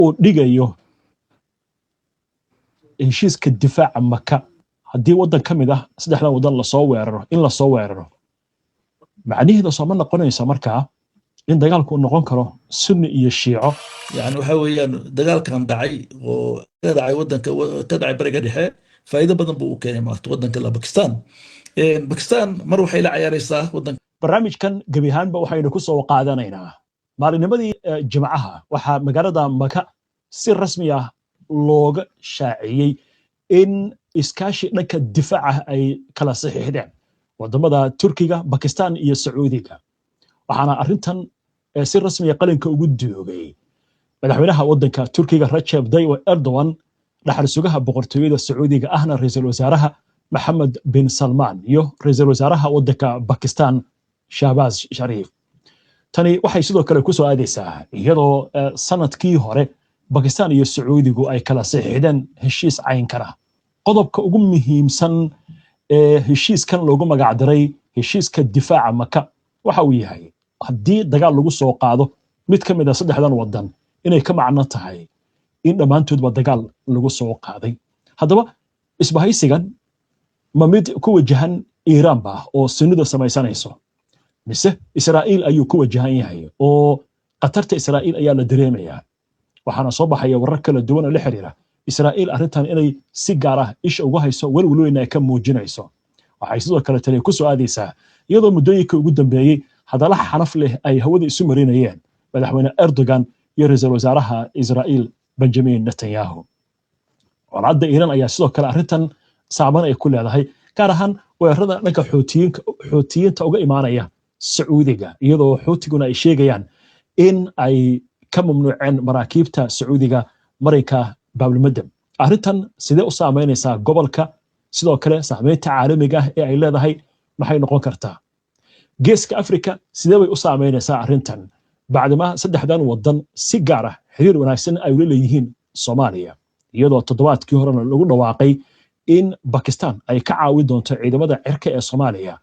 Uu dhigayo heshiiska difaaca Maka, haddii waddan ka mid ah saddexdan waddan lasoo weeraro, in lasoo weeraro, macniheeda sooma noqonaysa markaa in dagaalku uu noqon karo Sunni iyo Shiico? Yani waxa weeyaan, dagaalkan dhacay oo ka dhacay wadanka, ka dhacay Bariga Dhexe, faa'iido badan buu u keenay maarata wadanka la Bakistan. Mar waxay la cayaaraysaa wadanka. Barnaamijkan gebi ahaanba waxaynu ku soo qaadanaynaa maalinimadii Jimcaha waxaa magaalada Maka si rasmi ah looga shaaciyey in iskaashi dhanka difaaca ay kala saxiixdeen wadamada Turkiga, Bakistan iyo Sacuudiga. Waxaana arrintan si rasmiya qalinka ugu duugay madaxweynaha waddanka Turkiga, Rajeb Tayyip Erdogan, dhaxal sugaha Boqortooyada Sacuudiga ahna ra'iisul wasaaraha Maxamed bin Salmaan iyo ra'iisul wasaaraha waddanka Bakistan, Shahbaz Shariif. Tani waxay sidoo kale ku soo aadaysaa iyadoo sanadkii hore Bakistan iyo Sacuudigu ay kala saxiixdeen heshiis caynkan ah. Qodobka ugu muhiimsan ee heshiiskan loogu magacdaray heshiiska difaaca Maka waxa uu yahay haddii dagaal lagu soo qaado mid ka mid a saddexdan waddan, inay ka macno tahay in dhammaantoodba dagaal lagu soo qaaday. Haddaba isbahaysigan ma mid ku wajahan Iiraan ba oo Sunnida samaysanayso, mise Israa'iil ayuu ku wajahan yahay oo khatarta Israa'iil ayaa la dareemayaa? Waxaana soo baxaya warar kala duwan oo la xiriira Israa'iil arrintan inay si gaar ah isha ugu hayso, welwel weyn ay ka muujinayso. Waxay sidoo kale tani ku soo aadaysaa iyadoo muddooyinkii ugu dambeeyey hadalla xanaf leh ay hawada isu marinayeen madaxweyne Erdogan iyo ra'iisul wasaaraha Israa'iil, Benjamin Netanyahu. Colaadda Iiraan ayaa sidoo kale arrintan saaban ay ku leedahay, gaar ahaan weerarada dhanka Xuutiyiinta uga imaanaya Sacuudiga, iyadoo Xuutiguna ay sheegayaan in ay ka mamnuuceen maraakiibta Sacuudiga marinka Baablmadeb. Arrintan sidee u saameynaysaa gobolka? Sidoo kale saameynta caalamiga ah ee ay leedahay maxay noqon kartaa? Geeska Afrika sidee bay u saameynaysaa arrintan, bacdama saddexdan waddan si gaar ah xiriir wanaagsan ay ula leeyihiin Soomaaliya, iyadoo toddobaadkii horena lagu dhawaaqay in Bakistan ay ka caawin doonto ciidamada cirka ee Soomaaliya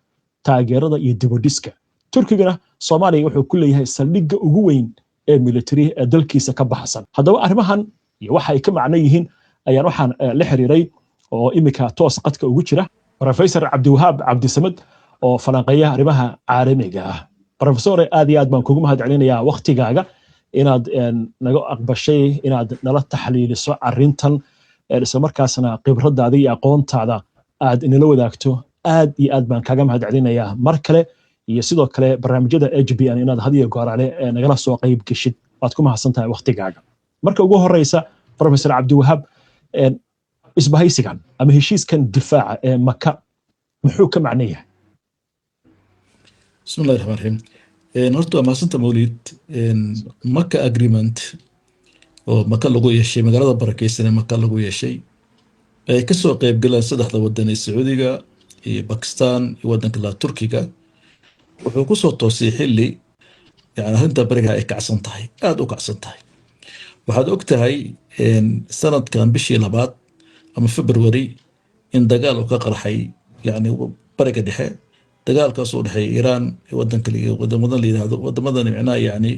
taageerada iyo dibudhiska? Turkigana Soomaaliya wuxuu ku leeyahay saldhigga ugu weyn ee military ee dalkiisa ka baxsan. Haddaba arrimahan iyo waxa ay ka macno yihiin ayaan waxaan la xiriiray oo iminka toos qadka ugu jira Professor Cabdiwahaab Cabdisamad oo falanqeeya arrimaha caalamiga ah. Professor, aad iyo aad baan kugu mahad celinayaa waktigaaga inaad naga aqbashay inaad nala taxliiliso arrintan, isla markaasna khibradaada iyo aqoontaada aad inala wadaagto. Aad iyo aad baan kaaga mahad celinayaa mar kale, iyo sidoo kale barnaamijyada HBN inaad had iyo goorale nagala soo qayb geshid. Waad ku mahadsan tahay waktigaaga. Marka ugu horeysa, Professor Cabdiwahaab, isbahaysigan ama heshiiskan difaaca ee Maka muxuu ka macno yahay? Bismi Illahi Raxmaan Raxiim. Horta waa mahadsanta, Mawlid. Maka Agreement oo Maka lagu yeeshay, magaalada barakeysan ee Maka lagu yeeshay, ay kasoo qeyb galeen saddexda wadan ee Sacuudiga iyo Bakistan iyo wadanka la Turkiga, wuxuu kusoo toosay xilli yani arrinta bariga ay kacsan tahay, aada u kacsan tahay. Waxaad og tahay sanadkan bishii labaad ama February in dagaal uu ka qarxay yani Bariga Dhexe, dagaalkaas u dhexeeya Iiraan iyo wadanka wadamadan la yidhahdo wadamadan, micnaha yani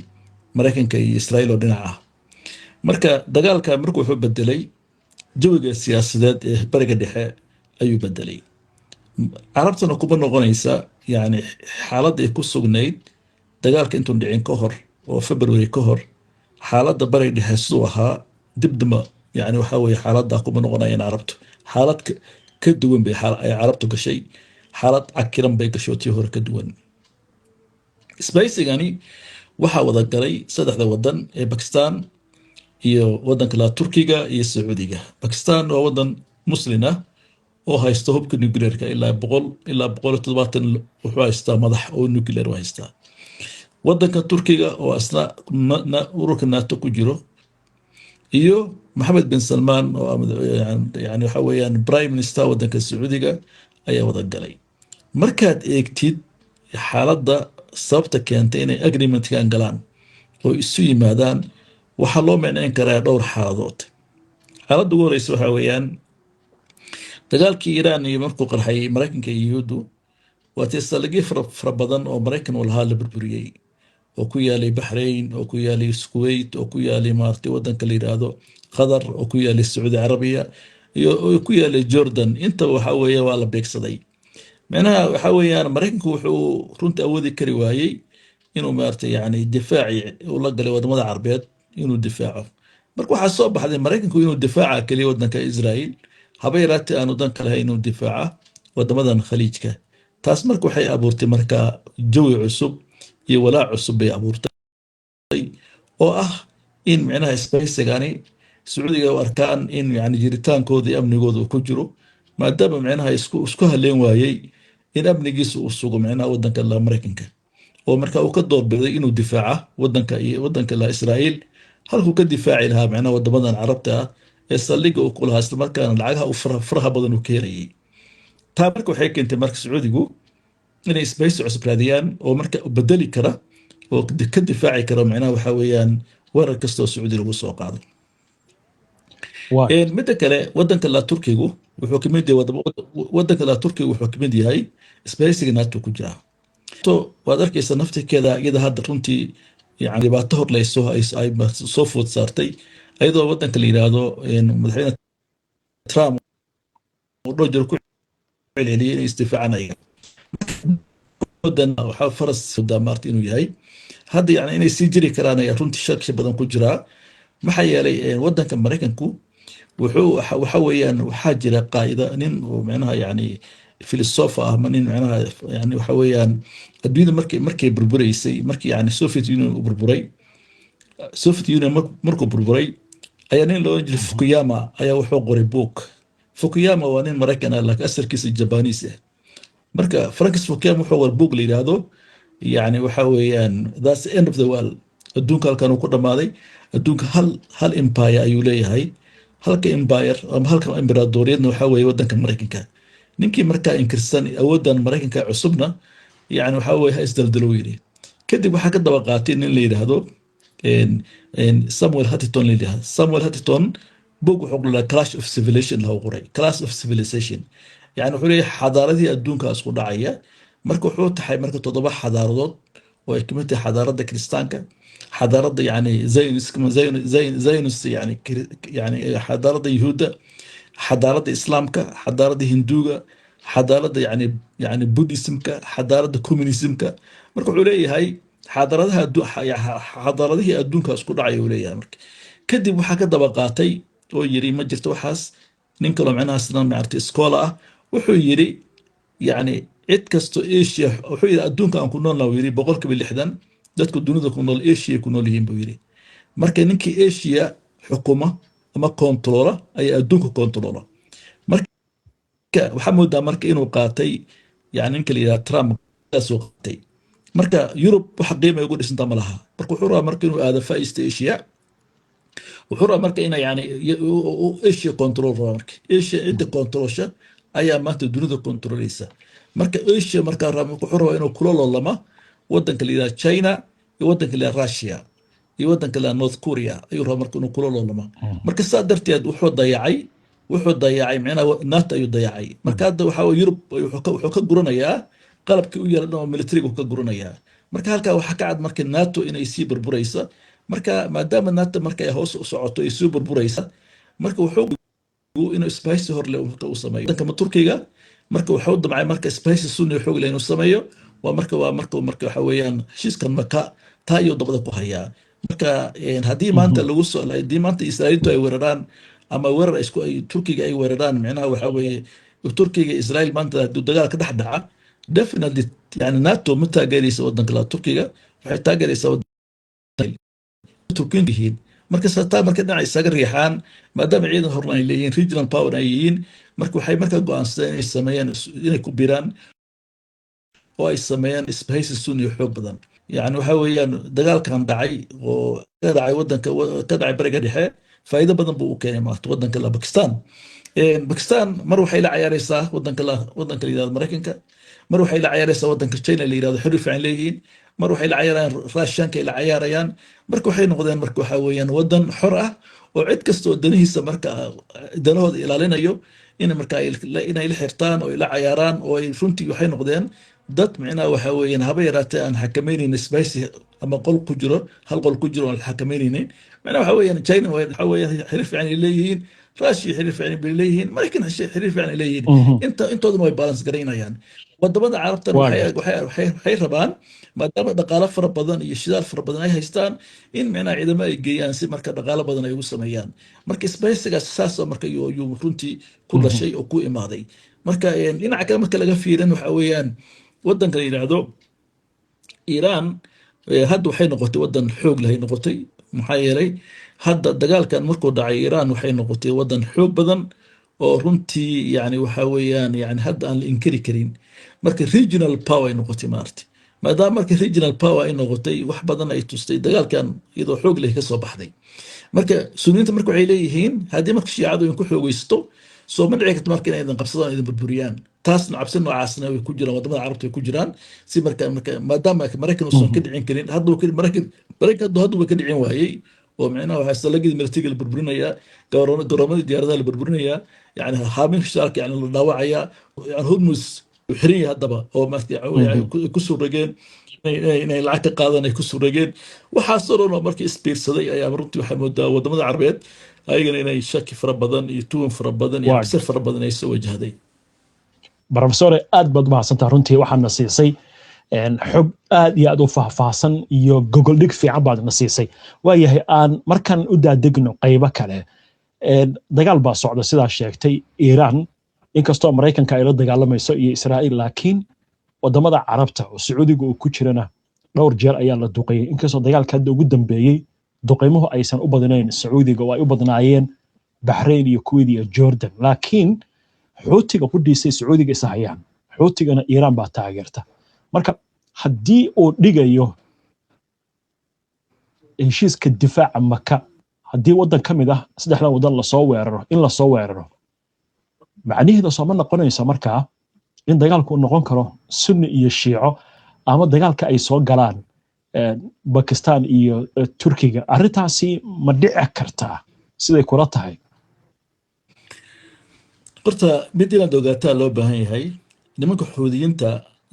Maraykanka iyo Israa'iil oo dhinac ah. Marka dagaalka marka wuxuu bedelay jawiga siyaasadeed ee Bariga Dhexe ayuu bedelay. Carabtana kuma noqonaysa yani xaaladda ay ku sugnayd dagaalka intuun dhicin ka hor oo February ka hor. Xaaladda Bariga Dhexe siduu ahaa dibdima yani waxa weye xaaladda kuma noqonayaan Carabtu. Xaalad ka duwan bay ay Carabtu gashay, xaalad cakiran bay gasho, tii hore ka duwan. Isbaysigani waxaa wada galay saddexda wadan ee Bakistan iyo wadanka la Turkiga iyo Sacuudiga. Bakistan waa wadan Muslin ah oo haysta hubka nuclearka, ilaa 100 ilaa 170 wuxuu haystaa madax oo nuclear u haystaa. Wadanka Turkiga oo asna ururka NATO ku jiro, iyo Maxamed bin Salmaan oo yani waxa weeyaan prime minister wadanka Sacuudiga ayaa wada galay. Markaad eegtid xaaladda sababta keentay inay agreementkan galaan oo isu yimaadaan, waxaa loo micnayn karaa dhowr xaaladood. Xaaladda ugu horeysa waxa weeyaan dagaalkii Iiraan iyo markuu qarxay Maraykanka iyo Yuhuuddu, waa tii saldhigyo fara badan oo Maraykan uu lahaa la burburiyey. Oo ku yaalay Baxrain, oo ku yaalay Kuwait, oo ku yaalay maaragtay wadanka la yidhaahdo Qatar, oo ku yaalay Sacuudi Carabiya iyo oo ku yaalay Jordan, intaba waxa weeye waa la beegsaday. Micnaha waxa weeyaan, Maraykanku wuxuu runtii awoodi kari waayey inuu maaragtay yani difaaci uu la galay wadamada Carbeed inuu difaaco. Marka waxaa soo baxday Maraykanku inuu difaaca keliya wadanka Israel, haba yaraatee aanu dan ka lahayn inuu difaaca wadamadan Khaliijka. Taas marka waxay abuurtay marka jawi cusub iyo walaac cusub bay abuurtay, oo ah in micnaha isbahaysigani Sacuudiga u arkaan in yani jiritaankooda iyo amnigooda uu ku jiro, maadaama micnaha isku halleen waayey in amnigiisa uu sugo micnaha wadanka la Maraykanka, oo marka uu ka doorbiday inuu difaaca wadanka iyo wadanka la Israa'iil halkuu ka difaaci lahaa micnaha wadamadan Carabta ah ee saldhigga uu ku lahaa, islamarkaana lacagaha uu faraha badan uu ka helayay. Taa marka waxay keentay marka Sacuudigu inay isbahaysi cusub raadiyaan oo marka bedeli kara oo ka difaaci kara micnaha waxa weeyaan weerar kasta oo Sacuudi lagu soo qaado. Midda kale, wadanka la Turkigu wuxuu kamid yahay wadanka la Turkigu wuxuu kamid yahay isbahaysiga NATO ku jira. To waad arkaysa naftirkeeda iyada hadda runtii yani dhibaato horleyso ay soo food saartay, ayadoo wadanka la yidhaahdo madaxweyne Trump uu dhowr jeer ku celceliyey inay isdifaacaan ayaga. Wadan waxaa faras maarta inuu yahay hadda yani inay sii jiri karaan ayaa runtii shaki badan ku jiraa. Maxaa yeelay wadanka Maraykanku wuxuu waxa weeyaan waxaa jira qaa'ida nin oo micnaha yani filosofa ah, ama nin micnaha yani waxa weeyaan adduunyada markay burburaysay, markii yani Soviet Union uu burburay, Soviet Union markuu burburay ayaa nin loo jiray Fukuyama ayaa wuxuu qoray book. Fukuyama waa nin Maraykan ah, laakiin asalkiisa Japanese ah. Marka Francis Fukuyama wuxuu qoray book la yidhaahdo yani waxa weeyaan "That's the End of the World", adduunka halkan uu ku dhammaaday, adduunka hal empire ayuu leeyahay, halka empire ama halka embraadoriyadna waxaa weeye wadanka Maraykanka. Ninkii markaa inkirsan awooddan Maraykanka cusubna yani waxaa weye ha isdaldalo yidhi. Kadib waxaa ka daba qaatay nin la yidhaahdo Samuel Huntington la yidhaahdo. Samuel Huntington book wuxuu qoraa "Clash of Civilization" lahu qoray. "Clash of Civilization" yani wuxuu leeyahay xadaaradihii adduunka isku dhacaya. Marka wuxuu taxay marka toddoba xadaaradood oo ay kamid tahay xadaaradda Kiristaanka, xadaaradda yani Zionist, yani xadaaradda Yuhuudda, xadaaradda Islaamka, xadaaradda Hinduuga, xadaaradda yani Buddhismka, xadaaradda communismka. Marka wuxuu leeyahay xadaaradaha xadaaradihii adduunka isku dhacaya uu leeyahay. Marka kadib waxaa ka daba qaatay oo yiri ma jirto waxaas nin kaloo micnaha isna maaragtay scholar ah. Wuxuu yiri yani cid kasto Asia, wuxuu yiri adduunka aan ku noolna, uu yiri 60% dadku dunida ku nool Asia ku nool yihiin buu yiri. Marka ninkii Asia xukuma ama kontroola ayaa adduunka kontroola. Marka waxaa moodaa marka inuu qaatay yani ninka la yidhaha Trump saasuu qaatay. Marka Yurub waxa qiima ugu dhisantaa ma laha. Marka wuxuu rabaa marka inuu aado Far East Asia. Wuxuu rabaa marka ina yani Asia control rabaa. Marka Asia cidda controlsha ayaa maanta dunida controleysa. Marka Asia markaa wuxuu rabaa inuu kula loolama wadanka la yidhaha China iyo wadanka la yidhaha Russia iyo wadanka la yidhaha North Korea ayuu rabaa marka inuu kula loolama. Marka saa darteed wuxuu dayacay micnaha NATO ayuu dayacay. Marka hadda waxa weye Yurub wuxuu ka guranayaa qalabkii u yaran oo militariga uu ka guranayaa. Marka halkaa waxaa ka cad marka NATO inay sii burburaysa. Marka maadaama NATO marka ay hoos u socoto ay sii burburaysa, marka wuxuu inuu isbahaysi horle uu sameeyo wadanka Turkiga. Marka wuxuu damcay marka isbahaysi Sunni xoog leh inuu sameeyo. Waa marka waxa weeyaan heshiiskan Maka taa ayuu dabada ku hayaa. Marka haddii maanta lagu soo haddii maanta Israa'iiltu ay weeraraan ama weerar isku ay Turkiga ay weeraraan, micnaha waxa weeye Turkiga Israa'iil maanta hadduu dagaal ka dhex dhaca, definitely yani NATO ma taageeraysa wadanka la Turkiga, waxay taageeraysaa Turkiyiin yihiin. Marka taa marka dhinaca isaga riixaan, maadaama ciidan horna ay leeyihiin, regional power ay yihiin, marka waxay marka go'aansadeen inay sameeyaan inay ku biraan oo ay sameeyaan isbahaysi Sunni xoog badan. Yani waxa weeyaan dagaalkan dhacay oo ka dhacay wadanka, ka dhacay Bariga Dhexe, faa'iido badan buu u keenay maarta wadanka la Bakistan. Bakistan mar waxay la ciyaaraysaa wadanka la yidhahdo Maraykanka, mar waxay la ciyaaraysaa wadanka China la yidhahdo, xiriir fiican leeyihiin, mar waxay la ciyaarayaan Raashanka ay la ciyaarayaan. Marka waxay noqdeen marka waxa weeyaan wadan xor ah oo cid kasta oo danihiisa marka danahooda ilaalinayo in marka inay la xirtaan oo ay la cayaaraan oo ay runtii waxay noqdeen Dad micnaha waxa weeyaan haba yaraatee aan xakameynaynin spicy ama qol ku jiro, hal qol ku jiro aan la xakameynaynin. Micnaha waxa weeyaan China waxa weeyaan xiriir fiican ay leeyihiin, Russia xiriir fiican bay leeyihiin, Maraykan xiriir fiican ay leeyihiin. Intooduna way balance garaynayaan. Wadamada Carabtana waxay rabaan, maadaama dhaqaalo fara badan iyo shidaal fara badan ay haystaan, in micnaha ciidamo ay geeyaan si marka dhaqaalo badan ay ugu sameeyaan. Marka isbahaysigaas saasoo marka yuu runtii ku dhashay oo ku imaaday. Marka dhinaca kale marka laga fiirin, waxa weeyaan wadanka la yidhaahdo Iiraan hadda waxay noqotay wadan xoog leh ay noqotay. Maxaa yeelay, hadda dagaalkan markuu dhacay, Iiraan waxay noqotay wadan xoog badan oo runtii yani waxa weeyaan yani hadda aan la inkiri karin. Marka regional power ay noqotay maaragtay. Maadaama marka regional power ay noqotay, wax badan ay tustay dagaalkan, iyadoo xoog leh ka soo baxday. Marka Suniyiinta marka waxay leeyihiin, haddii marka Shiicadu idinku xoogeysto, soo ma dhici karto marka inay idin qabsadaan, idin burburiyaan? Taasna cabsi noocaasna way ku jiraan, wadamada Carabta way ku jiraan. Si marka maadaama Maraykan uusan ka dhicin karin hadda, Maraykan hadduba ka dhicin waayey, oo micnaha waxaa saldhigyadii militariga la burburinayaa, garoomadii diyaaradaha la burburinayaa, yani haamin shidaalka yani la dhaawacayaa, yani Hormuz uu xiran yahay haddaba, oo ku suurageen inay lacag ka qaadan ay ku suurageen. Waxaasoo dhan oo markii isbiirsaday ayaa runtii waxaa moodaa wadamada Carbeed ayagana inay shaki fara badan iyo tuwan fara badan iyo cabsi fara badan ay soo wajahday. Profesore, aad baad umahadsantaha. Runtii waxaad na siisay xog aad iyo aad u faahfaahsan iyo gogoldhig fiican baad na siisay. Waayahay, aan markan u daadegno qaybo kale. Dagaal baa socda, sidaa sheegtay. Iiraan inkastoo Maraykanka ay la dagaalamayso iyo Israa'iil, laakiin wadamada Carabta oo Sacuudiga uu ku jirana dhowr jeer ayaa la duqeeyey, inkastoo dagaalka hadda ugu dambeeyey duqeymuhu aysan u badnayn Sacuudiga oo ay u badnaayeen Baxrayn iyo Kuwait iyo Jordan. Laakiin Xuutiga ku dhiisay Sacuudiga isa hayaan, Xuutigana Iiraan baa taageerta. Marka haddii uu dhigayo heshiiska difaaca Maka, haddii waddan ka mid ah saddexdan waddan lasoo weeraro, in lasoo weeraro, macnaheeda sooma noqonaysa markaa in dagaalku uu noqon karo Sunni iyo Shiico, ama dagaalka ay soo galaan Bakistan iyo Turkiga? Arrintaasi ma dhici kartaa, siday kula tahay? Horta mid inaad ogaataa loo baahan yahay: nimanka Xuudiyiinta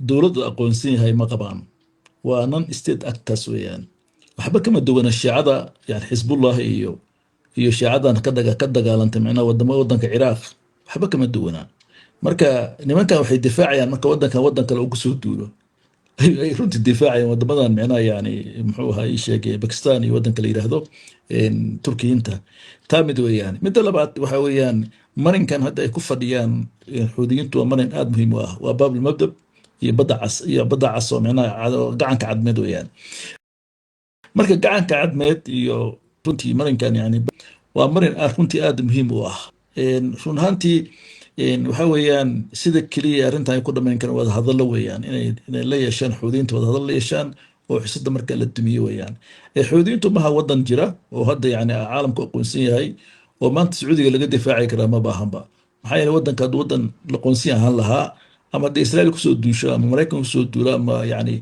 dowladda aqoonsan yahay ma qabaan, waa non state actors weeyaan. Waxba kama duwana Shiicada, yani Xisbullah iyo Shiicadan ka dagaalantay micnaha wadama wadanka Ciraaq, waxba kama duwana. Marka nimankan waxay difaacayaan marka wadankan wadan kale uu kusoo duulo ay runtii difaacayaan wadamadan, micnaha yani muxuu ahaa ii sheegay, Bakistan iyo wadanka la yidhaahdo Turkiyiinta. Taa mid weeyaan. Midda labaad waxa weeyaan, marinkan hadda ay ku fadhiyaan Xuudiyiintu waa marin aad muhiim u ah, waa Baabul Mabdab iyo Badda Cas, iyo Badda Cas oo micnaha Gacanka Cadmeed weeyaan. Marka Gacanka Cadmeed iyo runtii marinkan yani waa marin aad runtii aad muhiim u ah. Run ahaantii waxa weeyaan sida keliya arrintan ay ku dhamayn karaan wada hadallo weeyaan, inay la yeeshaan Xuudiyiinta, wada hadallo la yeeshaan oo xisada marka la dumiyo weeyaan. Xuudiyiintu maha wadan jira oo hadda yani caalamku aqoonsan yahay oo maanta Sacuudiga laga difaaci karaa, ma baahanba. Maxaa yeelay, wadanka hadduu wadan la aqoonsan ahaan lahaa, ama dee Israa'iil kusoo duusho ama Maraykan kusoo duulo ama yani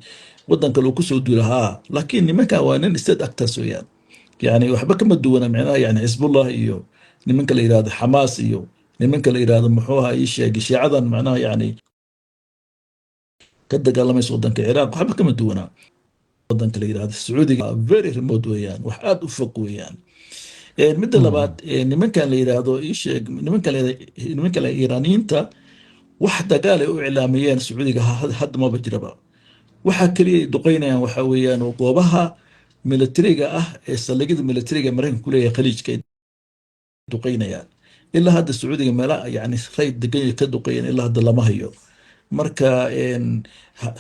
wadan kale uu kusoo duulo, haa. Laakiin nimankan waa non state actors weeyaan, yani waxba kama duwana micnaha yani Xisbullah iyo nimanka la yidhahdo Xamaas iyo nimanka la yidhahdo muxuu ahaa ii sheegay, Shiicadan macnaha yani ka dagaalamaysa wadanka Ciraaq, waxba kama duwana. Wadanka la yidhahdo Sacuudiga very remote weeyaan, wax aad u fog weeyaan. Midda labaad, nimankan la yidhaahdo ii sheeg, nimankan la Iiraaniyiinta, wax dagaal ay u iclaamiyeen Sacuudiga hadda maba jiraba. Waxa keliya ay duqeynayaan waxa weeyaan goobaha militariga ah ee saldhigyada militariga Maraykanka ku leeyahay Khaliijka ay duqeynayaan. Ilaa hadda Sacuudiga meela yani rayd degan ka duqeeyeen ilaa hadda lama hayo. Marka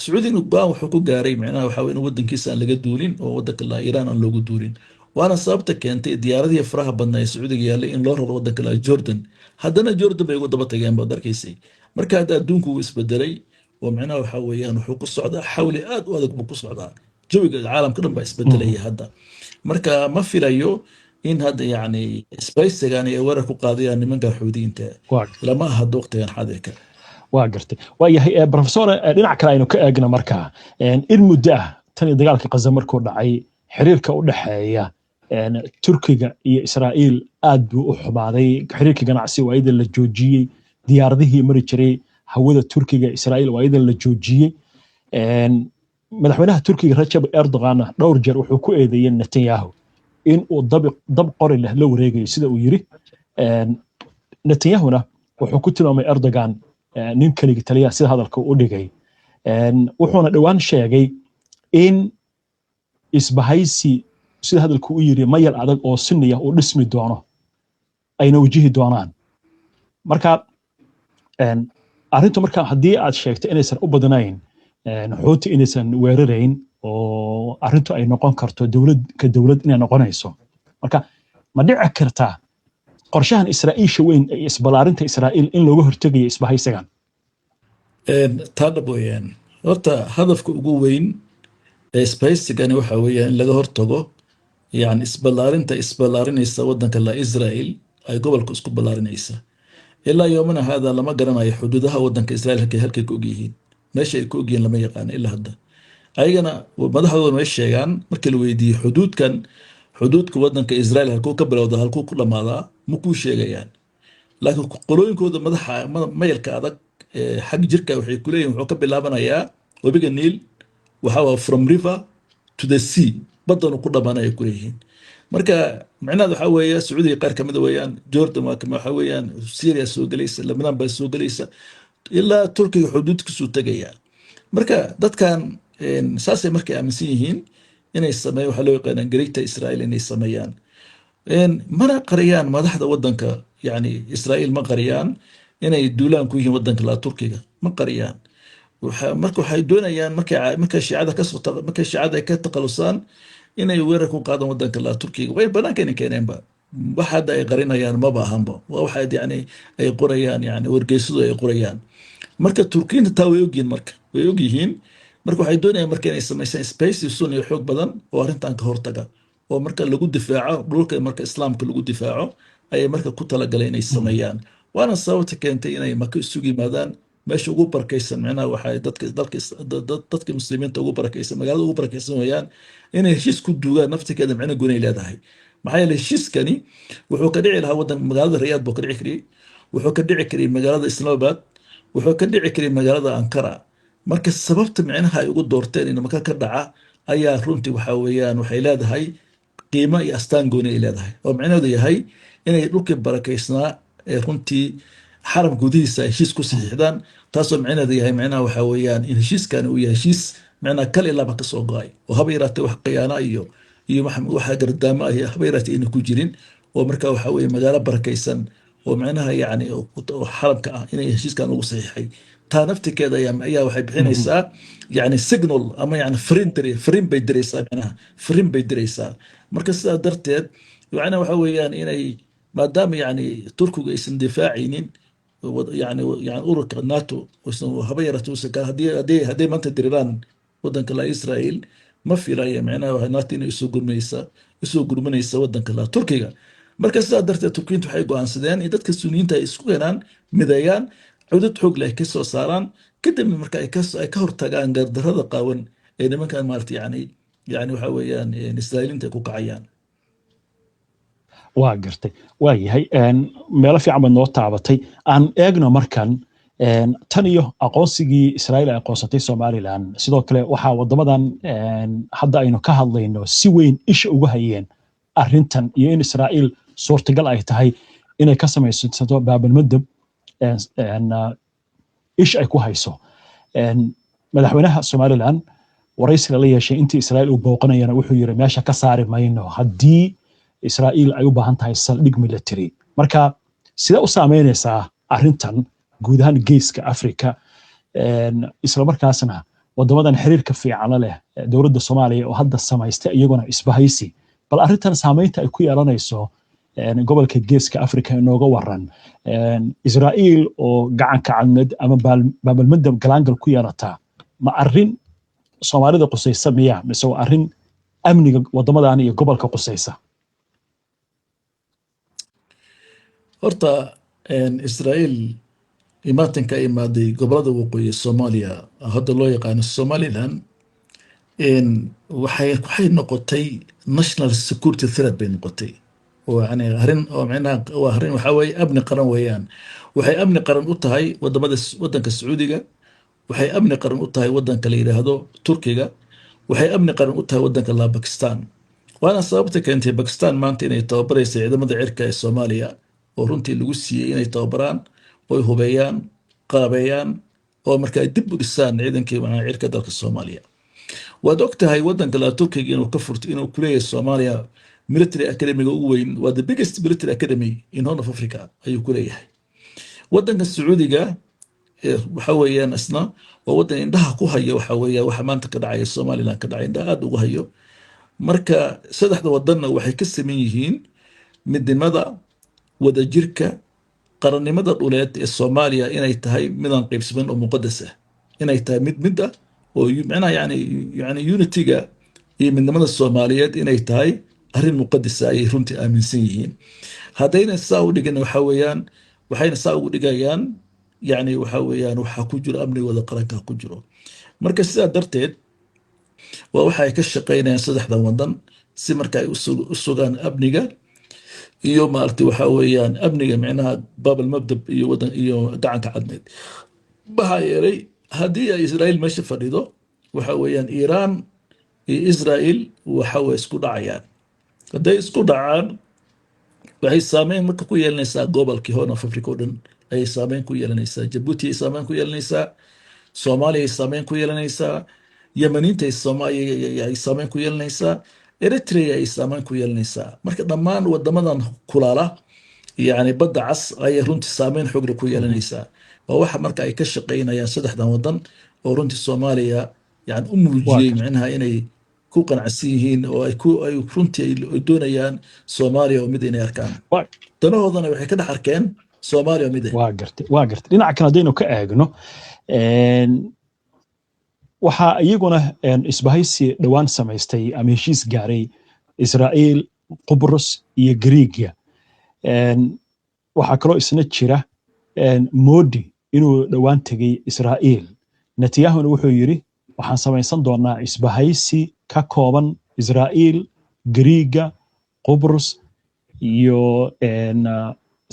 Sacuudiga go-aan wuxuu ku gaaray micnaha waxa in wadankiisa aan laga duulin oo wadanka la Iiraan aan loogu duulin. Waana sababta keentay diyaaradihii faraha badnaa ee Sacuudiga yaallay in loo raro wadanka la Jordan. Haddana Jordan bay ugu daba tageen, baad arkaysay. Marka hadda adduunku wuu isbedelay oo micnaha waxa weeyaan wuxuu ku socdaa xawli aad u adag buu ku socdaa. Jawiga caalamka dhan baa isbedelaya hadda. Marka ma filayo in hadda yani isbaysigan ay weerar ku qaadayaan nimanka Xuudiyiinta, lama aha hadda waqtigan xaadirka. Waa gartay, waa yahay, professor. Dhinac kale aynu ka eegno markaa. In muddo ah, tan iyo dagaalka Qaza markuu dhacay, xiriirka u dhexeeya Turkiga iyo Israa'iil aad buu u xumaaday. Xiriirka ganacsi waa idan la joojiyey, diyaaradihii mari jiray hawada Turkiga Israa'iil waa idan la joojiyey. Madaxweynaha Turkiga Rajab Erdoganna dhowr jeer wuxuu ku eedeeyey Netanyahu in uu dab qori leh la wareegayo, sida uu yiri. Netanyahuna wuxuu ku tilmaamay Erdogan nin keligi taliya, sida hadalka u dhigay. Wuxuuna dhowaan sheegay in isbahaysi, sida hadalka u yiri, mayal adag oo Sunniya uu dhismi doono, ayna wajihi doonaan. Marka arrintu, marka haddii aad sheegtay inaysan u badnayn Xuuti inaysan weerarayn oo arrintu ay noqon karto dowlad ka dowlad inay noqonayso, marka ma dhici kartaa qorshahan Israa'iisha weyn ee isbalaarinta Israa'iil in looga hortegayo isbahaysigan? Taa dhab weeyaan. Horta hadafka ugu weyn ee isbahaysigani waxa weeyaan in laga hortago, yani, isballaarinta isballaarinaysa waddanka la Israel ay gobolka isku ballaarinaysa. Ilaa yoomana haada lama garanayo xuduudaha waddanka Israel halkay ku ogyihiin. Meesha ay ku ogyihiin lama yaqaano ilaa hadda. Ayagana madaxdooda may sheegaan. Markii la weydiiyey xuduudkan, xuduudka waddanka Israel halkuu ka bilowda, halkuu ku dhammaadaa, ma kuu sheegayaan. Laakiin qolooyinkooda madaxa mayalka adag xag jirka waxay ku leeyihin wuxuu ka bilaabanayaa webiga Niil, waxa waa from river to the sea, baddanu ku dhammaanaya ku leeyihiin. Marka micnaheed waxaa weeye Sacuudiga qaar kamida weeyaan, Jordan waa waxa weeyaan, Syria soo gelaysa, Lebanon baa soo gelaysa, ilaa Turkiga xuduudkiisuu tegaya. Marka dadkan saasay markay aaminsan yihiin inay sameeyaan waxaa loo yaqaanaa Greater Israel inay sameeyaan. Mana qariyaan madaxda waddanka, yani, Israel ma qariyaan inay duulaan ku yihiin waddanka la Turkiga, ma qariyaan. Marka waxay doonayaan markay shiicada kasoo markay shiicada ay ka takhalusaan inay weerar ku qaadaan waddanka la Turkiga. Way banaanka inay keeneenba. Wax hadda ay qarinayaan maba ahanba, waa waxa, yani, ay qorayaan, yani wargeysadu ay qorayaan. Marka Turkiyiinta taa way ogyihiin. Marka way ogyihiin. Marka waxay doonayaan marka inay samaysaan space Sunni xoog badan oo arrintan ka hortaga, oo marka lagu difaaco dhulka, marka Islaamka lagu difaaco ayay marka ku talagaleen inay sameeyaan. Waana sababta keentay inay Maka isugu yimaadaan, meesha ugu barakaysan, micnaha waxay dadka dalka dadka Muslimiinta ugu barakaysan, magaalada ugu barakaysan weeyaan. Inay heshiis ku duugaan naftigeeda micno goonay leedahay. Maxaa yeelay heshiiskani wuxuu ka dhici lahaa wadan magaalada Riyaad buu ka dhici kariyey, wuxuu ka dhici kariyey magaalada Islamabad, wuxuu ka dhici kariyey magaalada Ankara. Marka sababta micnaha ay ugu doorteen in Maka ka dhaca ayaa runtii waxa weeyaan waxay leedahay qiimo iyo astaan gooni ay leedahay, oo micnaheedu yahay inay dhulkii barakaysnaa ee runtii xaram gudihiisa heshiis ku saxiixdaan, taasoo micnaheedu yahay, micnaha waxa weeyaan, in heshiiskani uu yahay heshiis micnaha kal ilaaba ka soo go'ay, oo haba yaraatee wax khiyaano iyo waxa gardaamo ah haba yaraatee ayna ku jirin, oo marka waxa weeye magaalo barakaysan oo micnaha, yacni, oo xaramka ah inay heshiiskan ugu saxiixay. Taa naftigeeda ayaa waxay bixinaysaa, yani, signal ama, yani, fariin bay diraysaa, micnaha fariin bay diraysaa. Marka sidaa darteed macnaha waxa weeyaan inay maadaama, yani, Turkigu aysan difaacaynin yani ururka NATO, uusan haba yaraatee uusan haddii maanta diriraan wadanka la Israel, ma filaya micnaha NATO inay isoo gurmanaysa wadanka la Turkiga. Marka sidaa darteed Turkiyiintu waxay go'aansadeen in dadka Suniyiinta ay isku keenaan, mideeyaan, cudud xoog leh ay ka soo saaraan, kadibna marka ay ka hortagaan gardarrada qaawan ee nimankan maarata, yani waxa weeyaan Israa'iiliinta ay ku kacayaan. Waa gartay, waa yahay. Meelo fiican baad noo taabatay. Aan eegno markan tan iyo aqoonsigii Israa'iil ay aqoonsatay Somaliland. Sidoo kale waxaa waddamadan hadda aynu ka hadlayno si weyn isha ugu hayeen arrintan iyo in Israa'iil suurtagal ay tahay inay ka samaysato Baabalmadab ish ay ku hayso. Madaxweynaha Somaliland waraysiga la yeeshay intii Israa'iil uu booqanayana wuxuu yiri, meesha ka saari mayno haddii Israa'iil ay u baahan tahay saldhig military. Marka sidee u saameynaysaa arrintan guud ahaan Geeska Afrika, islamarkaasna waddamadan xiriirka fiicana leh dowladda Soomaaliya oo hadda samaystay iyaguna isbahaysi? Bal arrintan saameynta ay ku yeelanayso gobolka Geeska Afrika inooga waran. Israa'iil oo Gacanka Cadmeed ama Baabalmadab galaangal ku yeelataa, ma arrin Soomaalida qusaysa miya, mise waa arrin amniga waddamadan iyo gobolka qusaysa? Horta Israa'iil imaatinka imaaday gobolada waqooyi ee Soomaaliya, hadda loo yaqaano Somaliland, waxay noqotay national security threat bay noqotay, oo yani arrin oo micnaha waa arrin waxaa weeye amni qaran weeyaan. Waxay amni qaran u tahay wadamada, wadanka Sacuudiga. Waxay amni qaran u tahay waddanka la yidhaahdo Turkiga. Waxay amni qaran u tahay waddanka la Bakistan. Waana sababta keentay Bakistan maanta inay tababaraysa ciidamada cirka ee Soomaaliya, oo runtii lagu siiyey inay tababaraan oy hubeeyaan, qalabeeyaan, oo marka ay dib u dhisaan ciidankii macnaha cirka dalka Soomaaliya. Waad og tahay waddanka la Turkiga inuu ka furto, inuu kuleeyahay Soomaaliya military academy-ga ugu weyn. Waa the biggest military academy in Horn of Africa ayuu ku leeyahay. Waddanka Sacuudiga waxa weeyaan isna waa waddan indhaha ku hayo. Waxa weeya waxa maanta ka dhacaya Somaliland ka dhacay indhaha aad ugu hayo. Marka saddexda wadanna waxay ka siman yihiin midnimada, wadajirka, qarannimada dhuleed ee Soomaaliya inay tahay midaan qaybsaman oo muqadas ah, inay tahay mid mid ah oo macnaha yani unity-ga iyo midnimada Soomaaliyeed inay tahay arrin muqadasa ayay runtii aaminsan yihiin. Haddayna saa u dhigin, waxa weeyaan waxayna saa ugu dhigayaan, yani waxa weeyaan waxaa ku jiro amnigooda qaranka ku jiro. Marka sidaa darteed waa waxa ay ka shaqaynayaan saddexdan wadan, si marka ay u sugaan amniga iyo maaragtay waxa weeyaan amniga micnaha Baabal Mabdab iyo wadan iyo Gacanka Cadmeed. Maxaa yeelay, haddii ay Israa'iil meesha fadhido, waxa weeyaan Iiraan iyo Israa'iil waxa way isku dhacayaan. Hadday isku dhacaan, waxay saameyn marka ku yeelanaysaa gobolkii Horn of Africa oo dhan ayay saameyn ku yeelanaysaa. Jabuuti ay saameyn ku yeelanaysaa, Soomaaliya ay saameyn ku yeelanaysaa, Yemeniinta ay saameyn ku yeelanaysaa, Eritrea ay saameyn ku yeelanaysaa. Marka dhammaan wadamadan kulaala yani Badda Cas ayay runtii saameyn xoogle ku yeelanaysaa. Waa waxa marka ay ka shaqaynayaan saddexdan wadan, oo runtii Soomaaliya yani u muujiyey micnaha inay ku qanacsan yihiin oo ay runtii ay doonayaan Soomaaliya oo mid inay arkaan. Danahoodana waxay ka dhex arkeen Soomaaliya oo mid ah. Waa gartay, waa gartay. Dhinaca kale haddaynu ka eegno, waxaa iyaguna isbahaysi dhowaan samaystay ama heshiis gaaray Israa'iil, Qubrus iyo Griiga. Waxaa kaloo isna jira Modi inuu dhowaan tegey Israa'iil. Netanyahuna wuxuu yidhi, waxaan samaysan doonaa isbahaysi ka kooban Israa'iil, Griiga, Qubrus iyo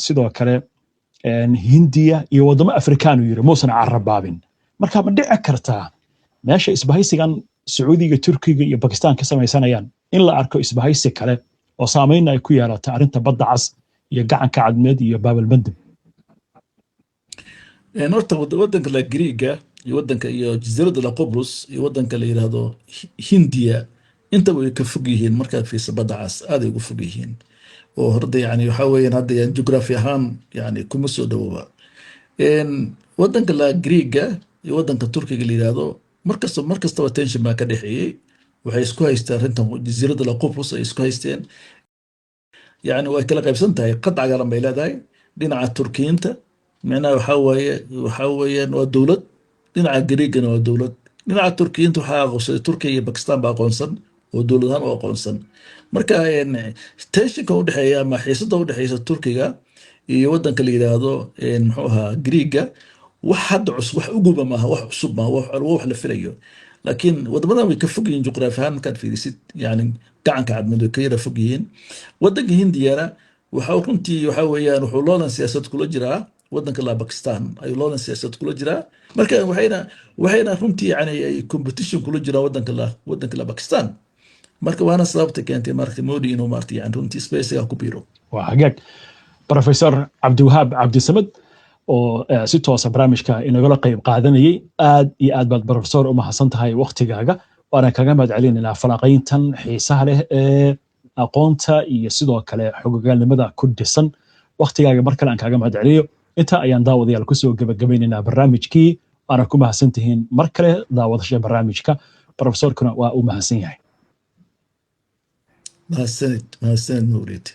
sidoo kale Hindiya iyo waddamo Afrikaanu yidhi, muusan carabaabin. Marka ma dhici kartaa meesha isbahaysigan Sacuudiga, Turkiga iyo Bakistan ka samaysanayaan in la arko isbahaysi kale oo saamaynna ay ku yeelata arrinta Badda Cas iyo Gacanka Cadmeed iyo Baabalmandab? Horta wadanka la Griiga iyo wadanka iyo jasiiradda la Qobrus iyo wadanka la yidhaahdo Hindiya intaba way ka fog yihiin. Markaad fiirsa Badda Cas, aaday uga fog yihiin, oo horda yani waxa weeyaan hadda yani jugraafi ahaan yani kuma soo dhowaba. Wadanka la Griiga iyo wadanka Turkiga la yidhaahdo markastaba tension baa ka dhexeeyey. Waxay isku haysteen arrintan jasiiradda la Qobrus ay isku haysteen. Yani way kala qaybsan tahay, qad cagaaran bay leedahay. Dhinaca Turkiyiinta micnaha waxa weeyaan waa dowlad, dhinaca Griigana waa dowlad. Dhinaca Turkiyiinta waxaa aqoonsaday Turkiya iyo Bakistan baa aqoonsan oo dowlad ahaan u aqoonsan. Marka tensionka udhexeeya ama xiisada udhexeysa Turkiga iyo wadanka la yidhaahdo muxuu ahaa Griiga, wax hadda cusub, wax uguba maaha, wax cusub maaha, wax la filayo. Laakiin wadamadan way ka fog yihiin juqraafi ahaan markaad fiirisid, yani Gacanka Cadmeed way ka yara fog yihiin. Wadanka Hindiyana waxa runtii waxa weeyaan wuxuu loolan siyaasad kula jiraa wadanka la Bakistan ayuu loolan siyaasad kula jiraa. Marka waxayna runtii yani ay competition kula jiraan wadanka la Bakistan. Marka waana sababta keentay marka Modi inuu maarta yani runtii space-ga ku biiro. Waa hagaag. Professor Cabdiwahaab Cabdisamad oo si toosa barnaamijka inagala qayb qaadanayay, aad iyo aad baad professor u mahadsan tahay waktigaaga, waana kaga mahad celinaynaa falanqayntan xiisaha leh ee aqoonta iyo sidoo kale xogogaalnimada ku dhisan. Waktigaaga mar kale aan kaaga mahad celiyo. Inta ayaan daawadayaal kusoo gebagabaynaynaa barnaamijkii, waana ku mahadsan tihiin mar kale daawadasha barnaamijka. Professorkuna waa u mahadsan yahay. Mahadsanid, mahadsanid Mawlid.